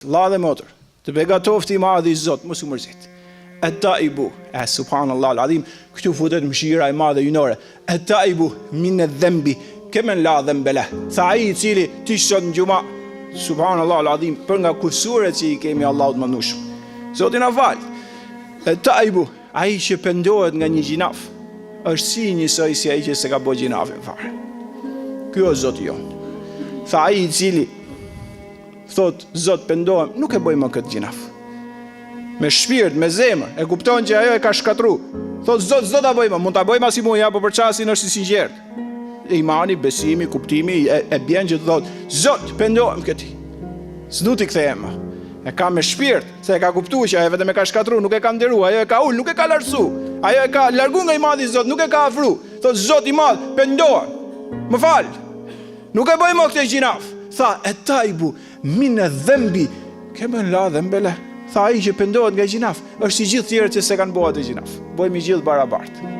Vlla dhe motër, të begatoftë i madhi Zot, mos u mërzit. Et-taibu, e subhanallahu al-adhim, këtu futet mëshira e madhe hyjnore. Et-taibu min edh-dhenbi, kemen la dhenbe leh. Tha ai i cili ti sot në xhuma, subhanallahu al-adhim, për nga kusuret që i kemi Allahut të madhnushëm. Zoti na fal. Et-taibu, ai që pendohet nga një gjynah, është si njësoj si ai që s'e ka bo gjynafin fare. Ky është Zoti jonë. Tha ai i cili Thotë, Zot, pendohem, nuk e bëj më këtë gjynaf. Me shpirt, me zemër, e kupton që ajo e ka shkatërru. Thotë, Zot, s'do ta bëj më, mund ta bëj mas një muaji, apo për çastin është i sinqertë. Imani, besimi, kuptimi, e, e bjen që të thotë, Zot, pendohem këtij. S'du t'i kthehem më. E ka me shpirt, se e ka kuptu që ajo vetëm e ka shkatërru, nuk e ka nderu, ajo e ka ul, nuk e ka lartësu. Ajo e ka largu nga i madhi Zot, nuk e ka afru. Thotë, Zot i madh, pendohem. Më fal. Nuk e bëj më këtë gjynaf. Tha, et-taibu min edh-dhenbi, kemen la dhenbe leh. Tha ai që pendohet nga gjynaf, është si gjithë tjerët që s'e kanë bo atë gjynaf. Bëhemi gjithë barabartë.